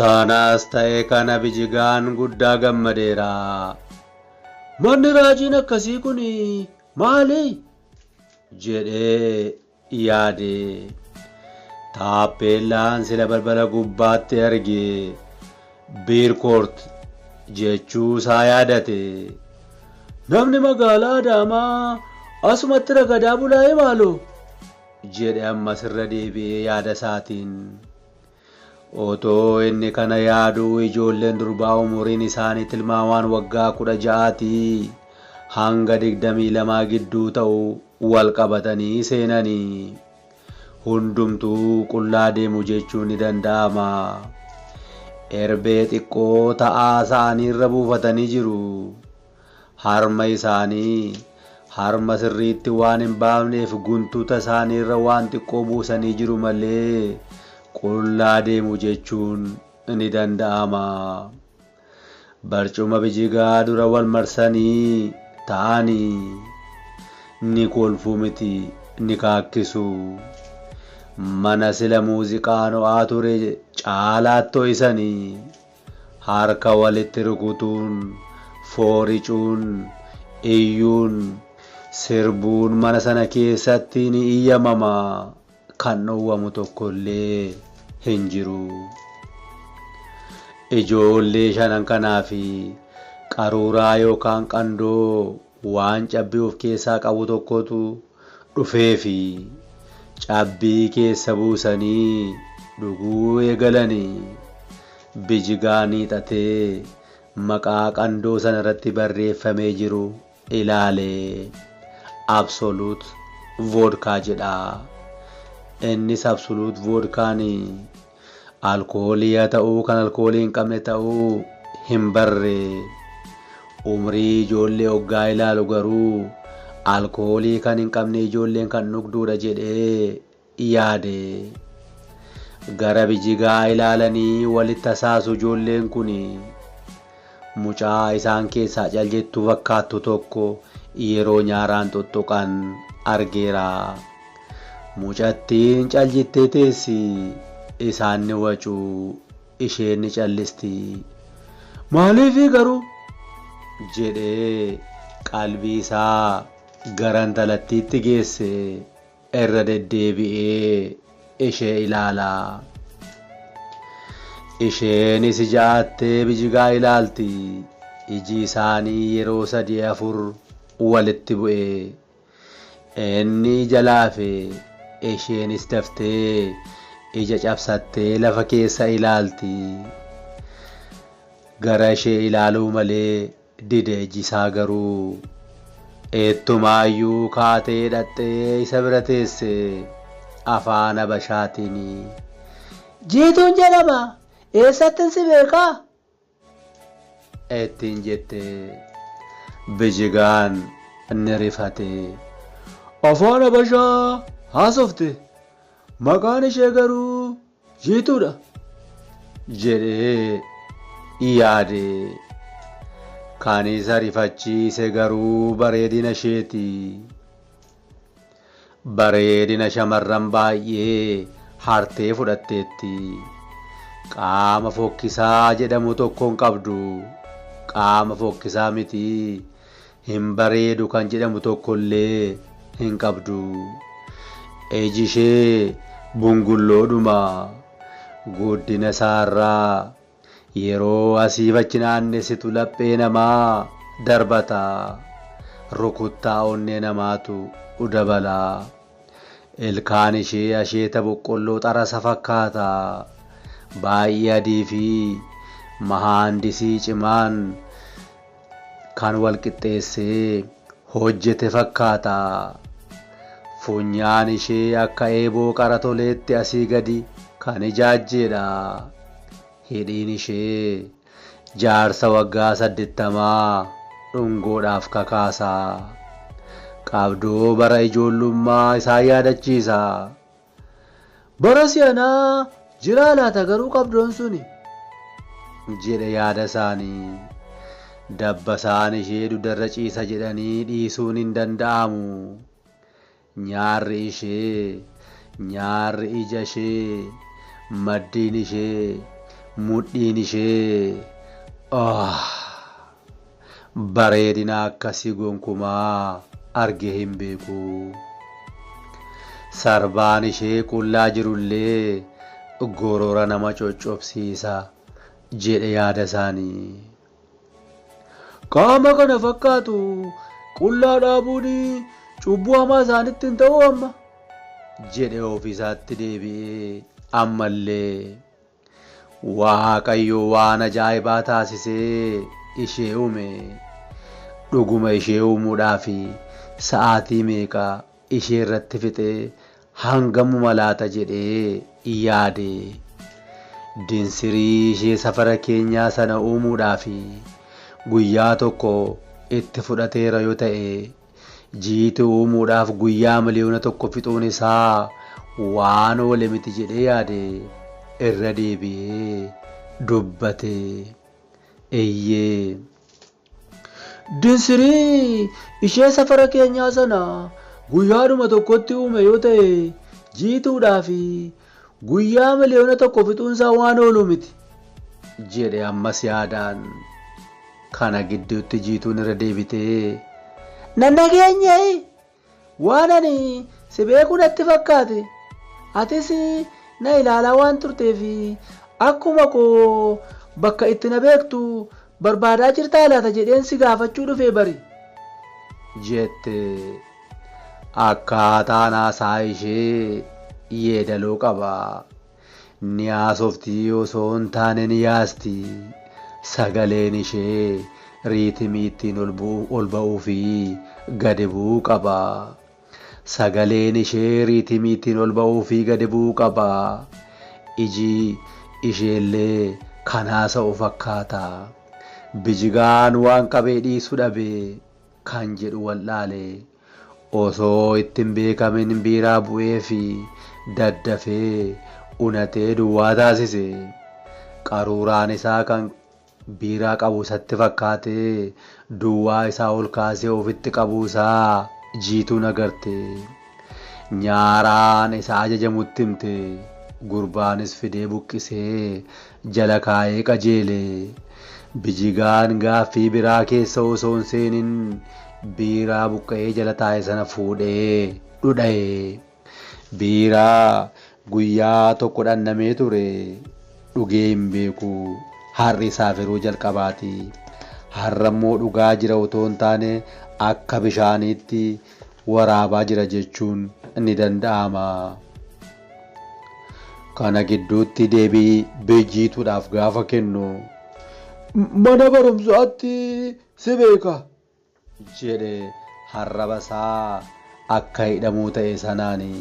Sanas ta'e kana Bijigaan guddaa gammadeera. Manni raajiin akkasii kun maali? Jedhee yaade. Taappeellaan sila balbala gubbaatti arge Biirkoort jechuu isaa yaadate. Namni magaalaa Adaamaa asumatti ragadaa bulaa'ee maaloo? Jedhe ammas irra deebi'ee yaada isaatiin. Otoo inni kana yaaduu ijoolleen durbaa umuriin isaanii tilmaamaan waggaa 16tii hanga 22 gidduu ta'u wal qabatanii seenanii. Hundumtuu qullaa deemu jechuun ni danda'ama. Erbee xiqqoo ta'aa isaaniirra buufatanii jiru. Harma isaanii harma sirriitti waan hin baafneef guntuta isaaniirra waan xiqqoo buusanii jiru malee qullaa deemu jechuun ni danda'ama. Barcuma Bijigaa dura wal marsanii taa'anii ni kolfuu miti ni kaakkisu. Mana sila muuziqaan ho'aa ture caalaatti ho'isanii harka walitti rukutuun, fooricuun, iyyuun, sirbuun mana sana keessatti ni iyyamama. Kan dhowwamu tokkollee hin jiru. Ijoollee shanan kanaa fi qaruuraa yookaan qandoo waan cabbii of keessaa qabu tokkotu dhufeefi cabbii keessa buusanii dhuguu eegalanii. Bijigaan hiixatee maqaa qandoo sana irratti barreeffamee jiru ilaale. Absolute Vodka jedha. Innis Absolute Vodkaan alkoolii haa ta'uu kan alkoolii hin qabne ta'uu hin barre. Umrii ijoollee hoggaa ilaalu garuu alkoolii kan hin qabne ijoolleen kan dhugduudha jedhee yaade. Gara Bijigaa ilaalanii walitti hasaasu ijoolleen kun. Mucaa isaan keessaa cal jettuu fakkaattu tokko yeroo nyaaraan tuttuqan argeera. Mucattiin cal jettee teessi. Isaan ni wacu, isheen ni callisti. Maaliifii garuu? Jedhee qalbii isaa gara intalattiitti geesse. Irra deddeebi'ee ishee ilaala. Isheenis ija aattee Bijigaa ilaalti. Iji isaanii yeroo sadii afur walitti bu'e. Inni ija laafe, isheenis daftee ija cabsattee lafa keessa ilaalti. Gara ishee ilaaluu malee dide iji isaa garuu. Ettumaayyuu kaatee dhaqxee isa bira teesse. Afaan Habashaatiin. Jiituun jedhama! Eessattin si beekaa? Ittiin jette. Bijigaan ni rifate. Afaan Habashaa haasofte. Maqaan ishee garuu Jiituudha jedhee yaade. Kan isa rifachiise garuu bareedina isheeti. Bareedina shamarran baay'ee hartee fudhatteetti. Qaama fokkisaa jedhamu tokko hin qabdu. Qaama fokkisaa miti hin bareedu kan jedhamu tokkollee hin qabdu. Iji ishee bungulloodhuma. Guddina isaarraa yeroo asiif achi naannessitu laphee namaa darbata. Rukuttaa onnee namaatu dabala. Ilkaan ishee asheeta boqqolloo xarasa fakkaata. Baay'ee adii fi mahaandisii cimaan kan wal qixxeessee hojjete fakkaata. Funyaan ishee akka eeboo qara toleetti asii gadi kan ijaajjeedha. Hidhiin ishee jaarsa waggaa 80 dhungoodhaaf kakaasa. Qabdoo bara ijoollummaa isaan yaadachiisa. Bara si'anaa jiraa laata garuu qabdoon suni? Jedhe yaada isaanii. Dabbasaan ishee dugdarra ciisa jedhanii dhiisuun hin danda'amu. Nyaarri ishee, nyaarri ija ishee, maddiin ishee, Mudhiin ishee ah bareedina akkasii gonkumaa argee hin beeku. Sarbaan ishee qullaa jirullee gorora nama coccobsiisa jedhe yaada isaanii. Qaama kana fakkaatu qullaa dhaabuun cubbuu hamaa isaanitti hin ta'u amma jedhe ofiisaatti deebi'ee ammallee Waaqayyo waan ajaa'ibaa taasisee ishee uume. Dhuguma ishee uumuudhaaf sa'aatii meeqa ishee irratti fixee hangamuma laata jedhee yaade. Dinsirii ishee safara keenyaa sana uumuudhaaf guyyaa tokko itti fudhateera yoo ta'e, Jiituu uumuudhaaf guyyaa 1,000,000 fixuun isaa waan oole miti jedhee yaade irra deebi'ee dubbate. Eyyee. Dinsirii ishee safara keenyaa sana guyyaadhuma tokkotti uume yoo ta'e Jiituudhaaf guyyaa 1,000,000 fixuun isaa waan oolu miti jedhe ammas yaadaan. Kana gidduutti Jiituun irra deebitee, Nan dhageenyee? Waan ani si beeku natti fakkaate. Atis na ilaalaa waan turteef akkuma koo bakka itti na beektu barbaadaa jirtaa laata jedheen si gaafachuu dhufee bari. Jette. Akkaataan haasaa ishee yeedaloo qaba. Ni haasofti osoo hin taane ni yaasti. Sagaleen ishee riitimii ittiin ol ba'uu fi gadi bu'u qaba. Sagaleen ishee riitimii ittiin ol ba'uu fi gadi bu'u qaba. Iji isheellee kan haasa'u fakkaata. Bijigaan waan qabee dhiisu dhabe kan jedhu wal'aale. Osoo itti hin beekamin biiraa bu'eefi daddafee unatee duwwaa taasise. Qaruuraan isaa kan biiraa qabu isatti fakkaatee duwwaa isaa ol kaasee ofitti qabuu isaa Jiituun agarte. Nyaaraan isa ajajamutti himte. Gurbaanis fidee buqqisee jala kaa'ee qajeele. Bijigaan gaaffii biraa keessa osoo hin seenin biiraa buqqa'ee jala taa'e sana fuudhee dhudha'e. Biiraa guyyaa tokko dhandhamee ture dhugee hin beeku. Har'i isaaf yeroo jalqabaati. Har'ammoo dhugaa jira otoo hin taane akka bishaaniitti waraabaa jira jechuun ni danda'ama. Kana gidduutti deebii Jiituudhaaf gaafa kennu, Mana barumsaatti si beeka jedhe harraba isaa akka hidhamuu ta'e sanaani.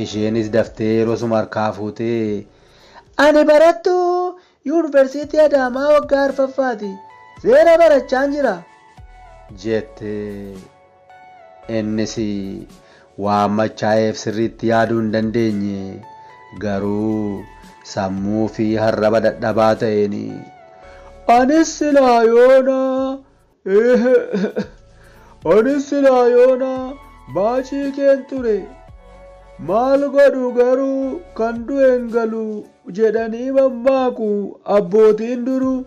Isheenis daftee yerosuma harkaa fuutee, Ani barattuu Yuunivarsiitii Adaamaa waggaa arfaffaati. Seera barachaan jira jette. Innis waan machaa'eef sirriitti yaaduu hin dandeenye. Garuu sammuu fi harraba dadhabaa ta'een, Anis silaa yoona Anis silaa yoona baachii keen ture. Maal godhu garuu kan du'e hin galu jedhanii mammaaku abbootiin duruu.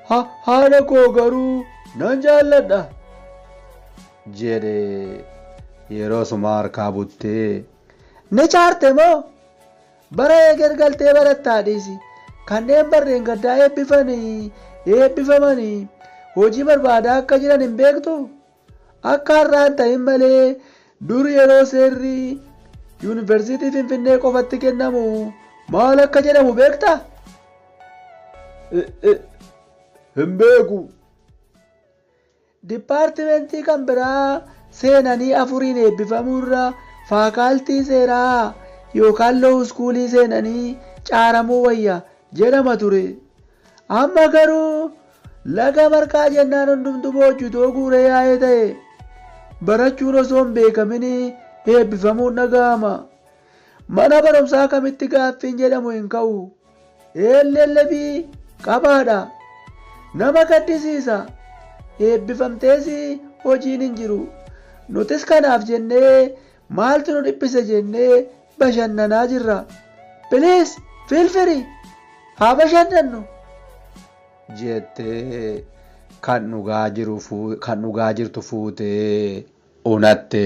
Ha, haadha koo garuu nan jaalladha. Jedhe yeroosuma harkaa buttee. Ni caarte moo? Bara eeger galtee barattaa dhiisi. Kanneen barreengaddaa eebbifamanii hojii barbaadaa akka jiran hin beektuu? Akka har'aa hin ta'in malee dur yeroo seerri Yuunivarsiitii Finfinnee qofatti kennamu maal akka jedhamu beektaa? Hin beeku. Dippaartimentii kan biraa seenanii afuriin eebbifamuurra faakaaltii seeraa yookaan loow iskuulii seenanii caaramuu wayya jedhama ture. Amma garuu laga marqaa jennaan hundumtu boojjitoo guuree yaa'ee ta'e. Barachuun osoo hin beekamin eebbifamuun dhaga'ama. Mana barumsaa kamitti gaaffiin jedhamu hin ka'u. LLB qabaadha. Nama gaddisiisa. Eebbifamtees hojiin hin jiru. Nutis kanaaf jennee maaltu nu dhiphise jennee bashannanaa jirra. Please feel free! Haa bashannannu! Jettee kan dhugaa jiru kan dhugaa jirtu fuutee unatte.